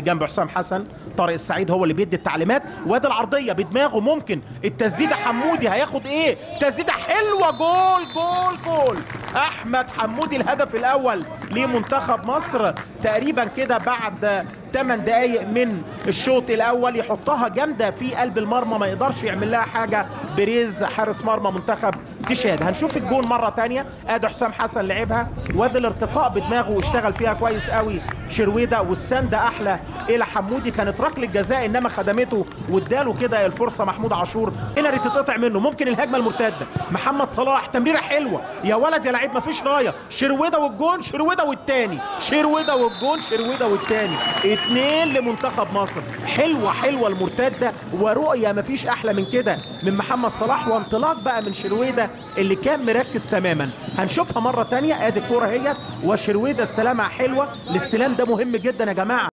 جنب حسام حسن، طارق السعيد هو اللي بيدي التعليمات. وادي العرضية بدماغه، ممكن التسديده، حمودي هياخد ايه؟ تسديده حلوة، جول جول جول. احمد حمودي الهدف الاول لمنتخب مصر تقريبا كده بعد 8 دقايق من الشوط الاول، يحطها جامدة في قلب المرمى، ما يقدرش يعمل لها حاجة بريز حارس مرمى منتخب تشاد. هنشوف الجون مرة ثانية، ادي حسام حسن لعبها، وادي الارتقاء بدماغه واشتغل فيها كويس قوي شرويده، والسنده احلى الى حمودي. كانت ركلة جزاء انما خدمته واداله كده الفرصة محمود عاشور. هنا تتقطع منه، ممكن الهجمة المرتدة، محمد صلاح تمريره حلوة يا ولد يا لعيب، مفيش رايه، شرويده والجون، شرويده والثاني، شرويده والجون، شرويده والثاني، 2 لمنتخب مصر. حلوة حلوة المرتدة، ورؤية مفيش احلى من كده من محمد صلاح، وانطلاق بقى من شرويده اللي كان مركز تماما. هنشوفها مرة ثانية، ادي الكورة اهيت وشرويده استلامها حلوة، الاستلام ده مهم جدا يا جماعة.